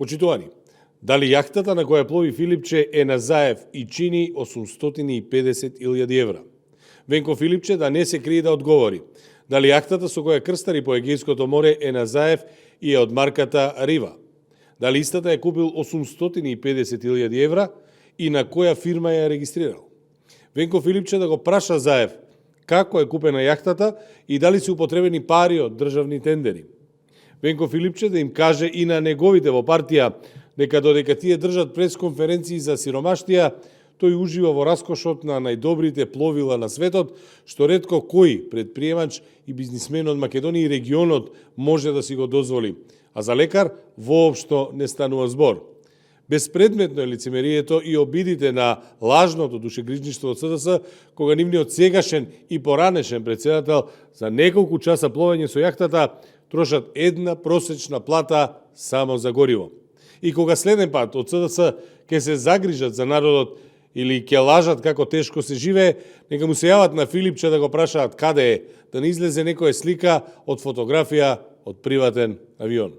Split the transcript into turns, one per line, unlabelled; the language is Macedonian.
Почитувани, дали јахтата на која плови Филипче е на заев и чини 850.000 евра? Венко Филипче да не се крие да одговори. Дали јахтата со која крстари по Егејското море е на заев и е од марката Рива? Дали истата е купил 850.000 евра и на која фирма ја регистрирал? Венко Филипче да го праша Заев како е купена јахтата и дали се употребени пари од државни тендери. Венко Филипче да им каже и на неговите во партија дека додека тие држат пресконференции за сиромаштија, тој ужива во раскошот на најдобрите пловила на светот, што ретко кој предприемач и бизнисмен од Македонија и регионот може да си го дозволи, а за лекар воопшто не станува збор. Безпредметно е лицемерието и обидите на лажното душегрижништво од СДС, кога нивниот сегашен и поранешен председател за неколку часа пловење со јахтата трошат една просечна плата само за гориво. И кога следен пат од СДС ќе се загрижат за народот или ќе лажат како тешко се живее, нека му се јават на Филипче да го прашаат каде е, да не излезе некоја слика од фотографија од приватен авион.